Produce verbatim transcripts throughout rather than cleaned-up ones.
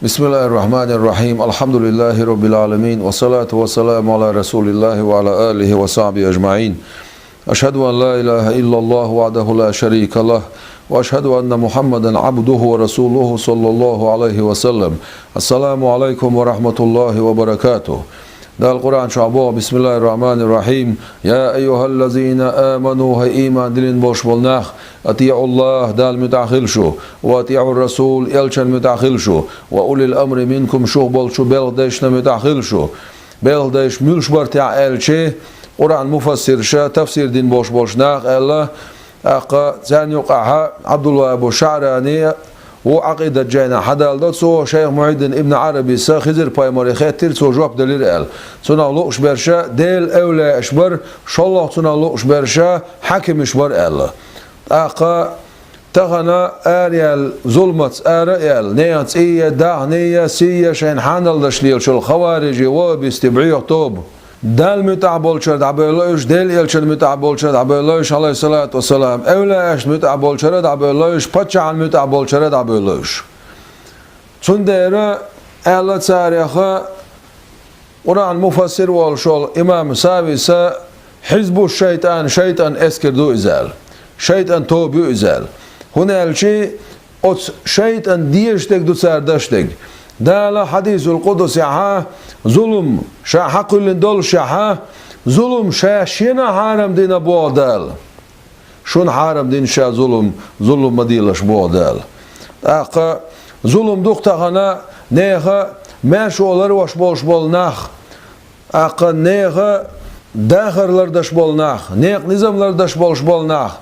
بسم الله الرحمن الرحيم. الحمد لله رب العالمين. والصلاة والسلام على رسول الله وعلى آله وصحبه أجمعين. أشهد أن لا إله إلا الله وحده لا شريك له، وأشهد أن محمدا عبده ورسوله صلى الله عليه وسلم. السلام عليكم ورحمة الله وبركاته. Дала Къуръан чохь боху: بسم الله الرحمن الرحيم. يا أيها الذين آمنوا, хӀай ийман диллина болуш болу нах, أطيعوا الله, Далла муьтӀахь хила шу, وأطيعوا الرسول, элчанна муьтӀахь хила шу, وأولي الأمر منكم, шух болчу белхан дайшна муьтӀахь хила шу. Белхан дайш муьлш бара техьа аьлча, Къуръан муфассирша, тафсир дина болуш болчу наха аьлла, тӀаккха царна юкъахь ӀабдулваххӀабу ШаӀрани ву, Ӏакъидат жайнахь хьадалдо цо, шайх Мухьйиддин ибн Ӏарабис Хизир пайхамаре хеттира, цо жоп делира аьлла. Цунах лууш берша Делан эвлаяаш бара, шолгӀа цунах лууш берша хьаькамаш бара аьлла. ТӀаккха тахана араяьлла, зуламца ара а яьлла, нехан цӀий а, даьхний а, сий а шайна хьанал деш лелаш йолу хаварижи, ваххабисти, бӀеха тоба. Далла муьтӀахь болчара дӀабевлла уьш, Делан элчанна муьтӀахь болчара дӀабевлла уьш, Ӏалайхиссалату вассалам, эвлаяашна муьтӀахь болчара дӀабевлла уьш, паччахьна муьтӀахь болчара дӀабевлла уьш. Цундела аьлла царех Къуръан муфассир волуш волу имам Савис: «ХӀизбу шайтӀан, шайтӀан эскар ду иза», – аьлла. «ШайтӀан тоба ю иза», – аьлла. ХӀунда аьлча оцу шайтӀан дезаш дерг ду цара даш дерг. Дала хьадисул къудсехь зулам ша хьакхоьллина доллушехь, зулам ша шена хьарам дина боху Дала. Шуна хьарам дина ша зулам, зулам ма делаш боху Дала. ТӀаккха зулам ду-кх тахана нехан маьршо ларвеш болуш болу нах, тӀаккха нехан дахар лардеш болу нах, некъан низам лардеш болуш болу нах,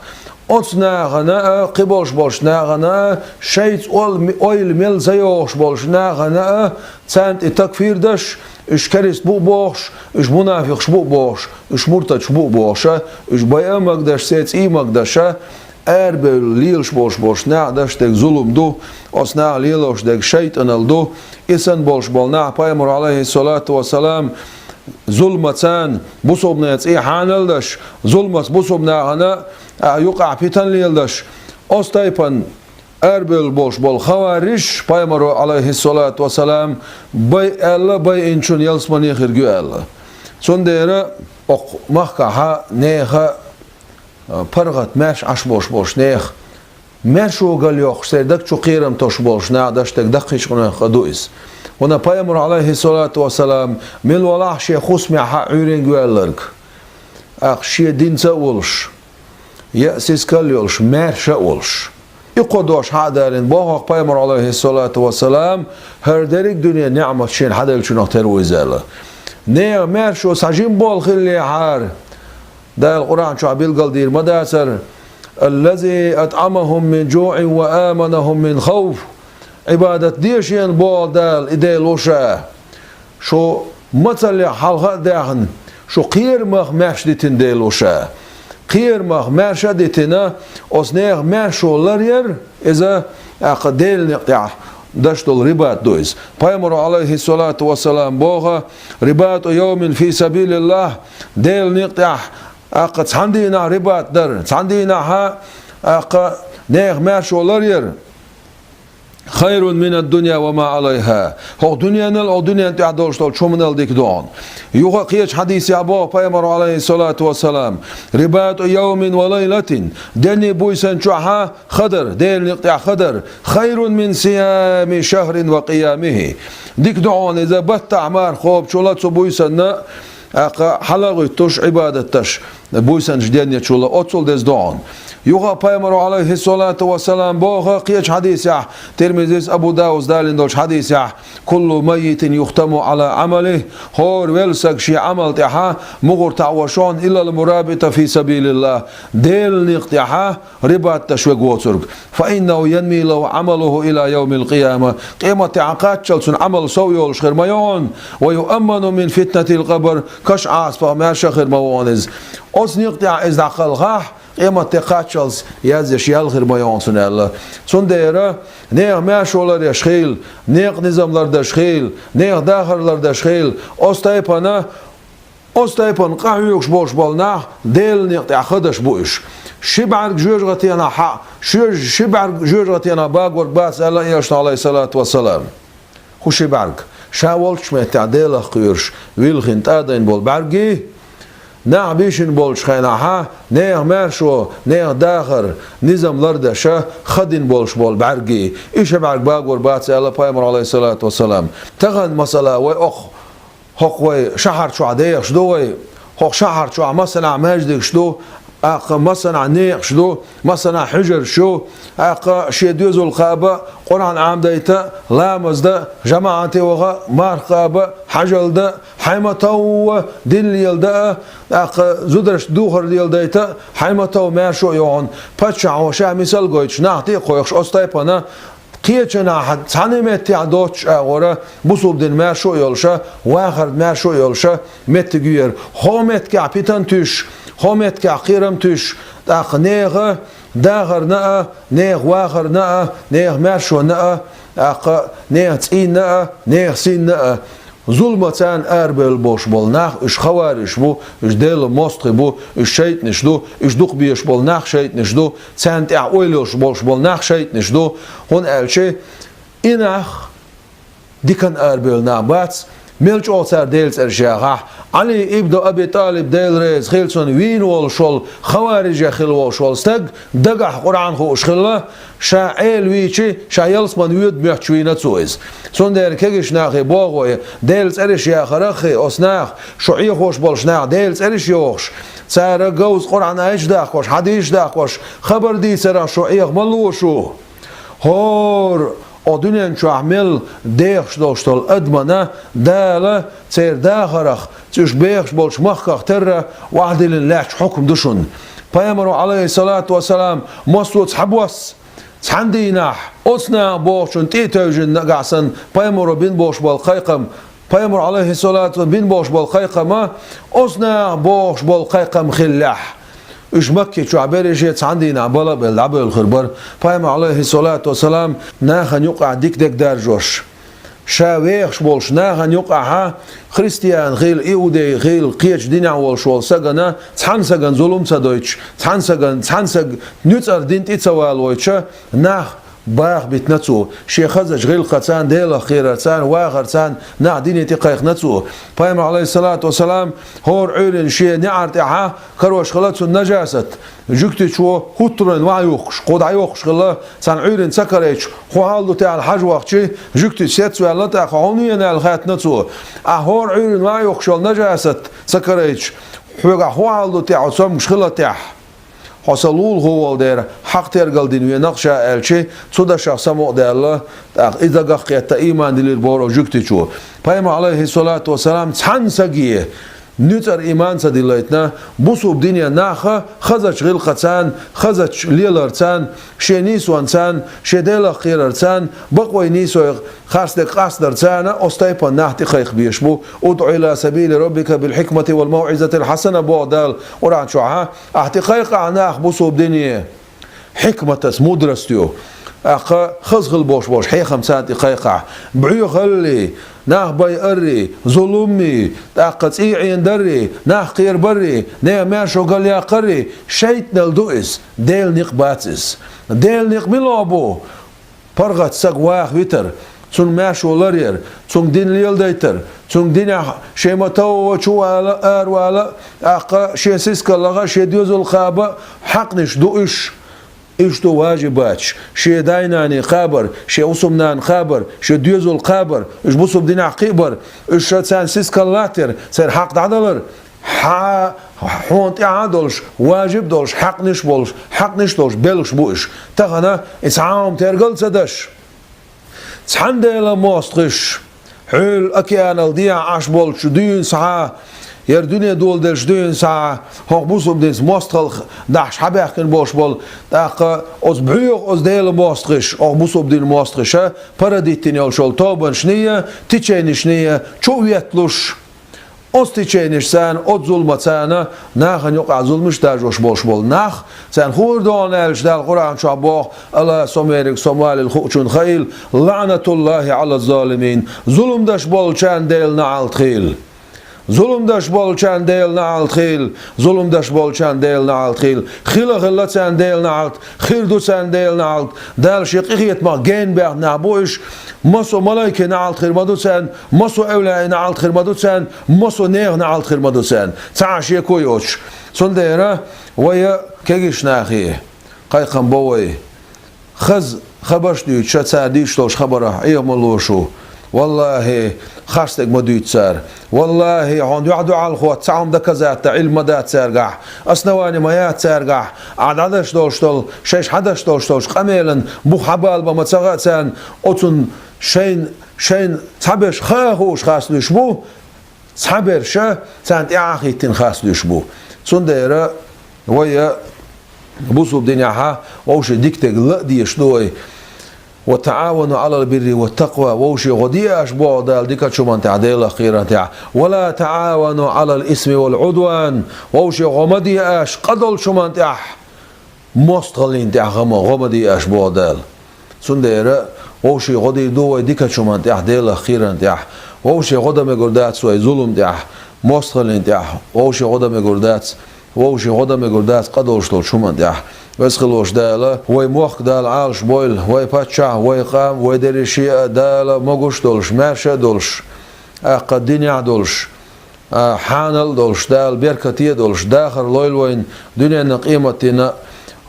оцу нахана а, кхин болуш болчу нахана а, шайца ол-, ойла мел ца йогӀуш болчу нахана а, царна тӀе такфир деш, уьш керист бу а бохуш, уьш мунафикъаш бу а бохуш, уьш муртадаш бу а бохуш, уьш байа а магадеш, церан цӀий а магадеш, арабевлла лелаш болуш болчу наха даш дерг зулам ду, оцу наха лелош дерг шайтӀанал ду. И санна болуш болу нах, пайхамаро, Ӏалайхиссалату вассалам, зуламца бусалбанийн цӀий хьанал деш, зуламца бусалба нахана а юкъахь питана леладеш, оцу тайпана арабевлла болуш болу хаварижаш, пайхамаро, Ӏалайхиссалату вассалам, байа аьлла, байинчун ялсамане хирг ю аьлла. Цундела окху махкахь нехан а, паргӀат маьрша Ӏаш болуш болчу нехан, маьршо галйоккхуш, церан даг чу кхерам тосуш болчу наха даш дерг даккхийчу къинойх а ду иза. ХӀунда пайхамаро, Ӏалайхиссалату вассалам, мила валахь а шен хӀусамехь Ӏуьйренга ваьлларг, тӀаккха шен динца а волуш, я сискал а йолуш, маьрша а волуш. И кхо дош хьа а далийна боху-кх пайхамаро, Ӏалайхиссалату вассалам, хӀара дерриг а дуьненан неӀмат шена хьаделлачунах тера ву иза аьлла. Нехан маьршо схьа жима болу хиллехьара, Дала Къуръан чохь билгалдийр ма дацара: «الذي أطعمهم من جوع وآمنهم من خوف». Ӏибадат де шена боху Дала, и Дела ву ша. Шу мацаллех хьалха а даьхна, шу кхерамах маьрша дитина Дела ву ша. Кхерамах маьрша а дитина, оцу нехан маьршо ларъяр, иза, тӀаккха, Делан некъа тӀехь даш долу рибат ду иза. Пайхамаро, Ӏалайхиссалату вассалам, боху: «رباط يوم في سبيل الله», Делан некъа тӀехь, тӀаккха, цхьана дийнахь рибат дар, цхьана дийнахь, тӀаккха, нехан маьршо ларъяр, «خير من الدنيا وما عليها». ХӀокху дуьненал, хӀокху дуьненан тӀехь долуш долчу хӀуманал дика ду хьуна. Юха кхечу хьадисехь боху пайхамаро, Ӏалайхиссалату вассалам: «رباط يوم وليلة», денний буьйсан чохь ха дар, Делан некъа тӀехь ха дар, «خير من صيام شهر وقيامه». Дика ду хьуна иза баттахь марха кхобучул а, цу буьйсанна, тӀаккха, хьала а гӀуьттуш, Ӏибадат деш, буьйсанаш денъечул а, оццул деза ду хьуна. Юха а пайхамаро, Ӏалайхиссалату вассалам, боху кхечу хьадисехь, Тирмизис, Абу Давудс далийна долчу хьадисехь: «كل ميت يختم على عمله». ХӀора велла саг шен Ӏамал тӀехь мугӀар таӀош ву хьуна, «إلا المرابط في سبيل الله». Делан некъа тӀехь рибат деш верг воцург. «فإنه ينمي له عمله إلى يوم القيامة». Къематдийнахь кхаччалц цуьнан Ӏамал сов йолуш хир ма ю хьуна. «ويؤمن من فتنة القبر». Каш Ӏазапах маьрша хир ма ву хьуна иза. Оцу некъа тӀехь иза дӀакхалхахь, къематде кхаччалц яздеш ял хир ма ю хьуна цуьнан аьлла. Цундела нехан маьршо ларъеш хила, некъан низам лардеш хила, нехан дахар лардеш хила, оцу тайпана Оцу тайпана къахьоьгуш болуш болу нах Делан некъа тӀехь ха деш бу уьш. Ши бӀаьрг жоьжахатенахь хьаъ, шоьж-, ши бӀаьрг жоьжахатенахь багорг бац аьлла Элчано, Ӏалайхиссалату вассалам. ХӀу ши бӀаьрг, ша волчу меттехь Делах кхоьруш, вилхина тӀадийна болу бӀаьргий, нах бийшина болчу хенахьа, нехан маьршо, нехан дахар, низам лардаша, хадина болуш болу бӀаьргий. И ши бӀаьрг багор бац аьлла пайхамар, Ӏалайхиссалату вассалам. Тахана масала вай оху, хӀокху вай шахьар чохь дехаш ду вай, хӀокху шахьар чохь массанхьа маьждигаш ду, тӀаккха массанхьа некъаш ду, массанхьа хьуьжарш ю, тӀаккха шен доьзал кхаба, Къуръан Ӏамадайта, ламаз дан, жамаӀате ваха, марха кхаба, хьажал дан, хьайн ма-товва дин леладан, тӀаккха зударшна духар леладайта, хьайн ма-товва маьршо а йохьун. Паччахьо ша мисал гойтуш, нах тӀе а кхойкхуш, оцу тайпана кхечанхьа цхьана меттехь доццуш агӀора, бусулба дин маьршо а йолуша, вахарна маьршо а йолуша, меттиг ю яра. ХӀо меттигехь питан туьйсуш, хӀо меттигехь кхерам туьйсуш, тӀаккха нехан дахарна а, нехан вахарна а, нехан маьршонна а, тӀаккха нехан цӀийнна а, нехан синна а. Зуламаца арабевлла болуш болу нах, уьш хавариш бу, уьш Делан мостагӀий бу, уьш шайтӀанаш ду, уьш дукха безаш болу нах шайтӀанаш ду, царна тӀехь ойла йолуш болуш болу нах шайтӀанаш ду, хӀунда аьлча и нах диканна арабевлла нах бац, мел чӀогӀа цара Делан цӀераш яхахь. Ӏали ибн Аби ТӀалиб, Дела реза хила цунна, вийна волуш волу, хаварижех хила волуш волу стаг, дагахь Къуръан хууш хилла, ша Ӏела вийча, ша ялсамане воьду моьттуш вийна цо иза. Цундела кегийчу нахе боху вай, Делан цӀераш яхарх а, оцу наха, шу Ӏехош болчу наха Делан цӀераш йохуш, цара говза Къуръан аяташ дахкош, хьадисаш дахкош, хабар дийцарх шу Ӏеха ма ло шу. ХӀора оцу дуьнен чохь мел дехаш долуш долу адамана Дала церан дахарх, уьш бехаш болчу махках терра охьадиллина лаьтташ хьукма ду шуна. Пайхамаро, Ӏалайхиссалату вассалам, массо а цхьабосса, цхьана дийнахь, оцу наха бохучунна тӀе а тевжина нагахь санна, пайхамаро бина болуш болу кхайкхам, пайхамаро, Ӏалайхиссалату, бина болуш болу кхайкхама, оцу наха бохуш болу кхайкхам хиллехь, уьш Макки чохь берриш а цхьана дийнахь бала а белла дӀабевлла хир бара. Пайхамар, Ӏалайхиссалату вассалам, нахана юкъахь дика дерг даржош, ша вехаш болчу нахана юкъахьа, христиан хила, иудей хила, кхечу динехь волуш волу сагана, цхьана сагана зулам ца дойтуш, цхьана сагана, цхьана саг нуьцкъара дин тӀе ца валавойтуша, нах баха битина цо, шен хазачу гӀиллакхаца, Делах кхерарца, вахарца нах дине тӀе кхайкхина цо. Пайхамар, Ӏалайхиссалату вассалам, хӀора Ӏуьйранна шен неӀар тӀехьа карош хилла цунна нажасат. Жуьгтичо хӀуттаройн ваьхьа юхкуш, кху дӀайохкуш хилла, цхьана Ӏуьйранна ца карайча, хӀун хьал ду техьа аьлла хьажа вахчи, жуьгтичо сецваьлла, тӀаккха хьо хӀунда вена аьлла хаьттина цо. Ахь хӀора Ӏуьйранна ваьхьа юхкуш йолу нажасат ца карайча, хьоьгахь хӀун хьал ду техьа, хьо цомгуш хилла техьа? Хьо сан лулахо волу дера, хьакъ тергал дина венах ша аьлчи, цу дашах самукъадаьлла, тӀаккха и дагах кхетта иман дилира бохура жуьгтичо. Пайхамар, Ӏалайхиссалату вассалам, цхьана саге нуьцкъара иман ца дилайтина, бусулба дине наха хазачу гӀиллакхаца, хазачу леларца, шен нийсонца, шен Делах кхерарца, бакъвай нийсой харцдерг къастадарца оцу тайпана нах тӀе кхайкха безаш бу. «ادع إلى سبيل ربك بالحكمة والموعظة الحسنة», боху Дала Къуръан чохьа. Ахь тӀе кхайкхахь нах бусулба дине хьикматаца, мудростью, тӀаккха хаза хила болуш болчу хьехамца тӀе кхайкхахь. Бохаллий, нах байаррий, зуламмий, тӀаккха цӀий Ӏенадаррий, нах кхерабаррий, нехан маьршо галъяккхаррий, шайтӀанал ду иза, Делан некъ бац иза. Делан некъ мила бу? ПаргӀат саг ваха витар, цуьнан маьршо ларъяр, цуьнга дин леладайтар, цуьнга динехь шен ма-товва чу вала, ара вала, тӀаккха шен сискал лаха, шен доьзал кхаба, хьакънаш ду уьш. Уьш ду важибаташ: шен дай-наний кхабар, шен хӀусамнана кхабар, шен доьзал кхабар, уьш бусулба динехь кхиабар, уьш царна сискал латтар, церан хьакъ дӀадалар. Хьа-, хьуна тӀехь а долуш, важиб долуш, хьакънаш болуш, хьакънаш долуш белхаш бу уьш. Тахана и цхьа а хӀума тергал ца даш, цхьана Делан мостагӀаш, хьуьлла океанал дехьа Ӏаш болчу дуьйна схьа, яра дуьне доладелчу дуьйна схьа, хӀокху бусулба динца мостагӀалла дахьаш хьабаьхкина болуш болу, тӀаккха оцу бӀоьху оцу Делан мостагӀаш, хӀокху бусулба динан мостагӀаша, паргӀатдиттина йолуш йолу тобанашний, теченешний чу а ветталуш, оцу теченашца, оцу зуламаца нахана юкъахь зуламаш даржош болуш болу нах, царна хӀун хир ду аьлча, Дала Къуръан чохь боху: «Ала, со ма-ерриг, со ма-аллал хуучунна хаийла, лаӀнатуллахӀи Ӏала ззалимин, зулам деш болчарна Делан наӀалт хуьлда». Зулам деш болчарна Делан наӀалт хийла, зулам деш болчарна Делан наӀалт хийла, хила хилла царна Делан наӀалт, хир ду царна Делан наӀалт. Дала шен къинхетамах гена баьхна нах бу уьш, массо а малайкийн наӀалт хир ма ду царна, массо а эвлаяийн наӀалт хир ма ду царна, массо а нехан наӀалт хир ма ду царна. Цхьа а шеко йоцуш. Цундела вай кегийчу нахе кхайкхам бо вай. Хаза хабарш а дуьйцуш, цара дуьйцуш долчу хабарах Ӏеха ма ло шу. Валлахьи, харцдерг ма дуьйцу цара. Валлахьи, хьуна юьхь-дуьхьал хӀотта цхьа хӀума доказать дан Ӏилма ма дац цаьргахь, основани ма яц цаьргахь, ахь дӀадеш долуш долу, шаьш хьадеш долуш долчу къамелан бух хьабала бан ма ца хаьа царна, оцунна шайна, шайна цхьаберш хаа хууш хасна уьш бу, цхьаберш а царна тӀаьхьахӀиттина хасна уьш бу. Цундела вай а бусулба динехь вовшийн дика дерг ла а дезаш ду вай. «Ва таӀавану Ӏалал бирри ва такъва», вовшийн гӀо де аш боху Дала дикачу хӀуманна тӀехь, Делах кхеран тӀехь. «Ва ла таӀавану Ӏалал исми вал Ӏудван», вовшийн гӀо ма де аш къа долчу хӀуманна тӀехь, мостагӀаллин тӀехь гӀо ма, гӀо ма де аш боху Дала. Цундела вовшийн гӀо дийр ду вай дикачу хӀуманна тӀехь, Делах кхеран тӀехь. Вовшийн гӀо дан мегар дац вай зулам тӀехь, мостагӀаллин тӀехь. Вовшийн гӀо дан мегар дац, вовшийн гӀо дан мегар дац къа долуш долчу хӀуманна тӀехь. Веза хилла волчу Дала вай мохк Дала Ӏалаш бойла, вай паччахь, вай къам, вай дерриге а Дала могуш а долуш, маьрша а долуш, тӀаккха динехь а долуш, а, хьанал а долуш, Дала беркате а долуш, дахар лойла вайна дуьненна, къематдийнна.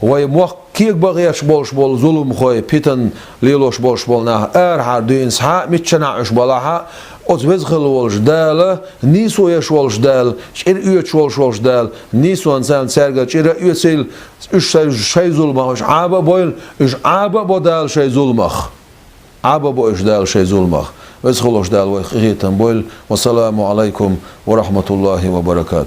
Вай мохк кегабан гӀерташ болуш болу зуламхой, питана лелош болуш болу нах арахьара дуьйна схьа а, миччанхьа уьш балахь а, оцу Веза хилла волчу Дала, нийсо еш волчу Дала, чӀир оьцуш волуш волчу Дала, нийсонна царна цаьрга чӀир а оьцийла, уьш шайн, шайн зуламах уьш Ӏаба а бойла, уьш Ӏаба а бо Дала шайн зуламах. Ӏаба а бо уьш Дала шайн зуламах. Веза хилла волчу Дала вайх къинхетам бойла. Вассаламу Ӏалайкум ва рахьматуллахӀи ва баракатухӀ.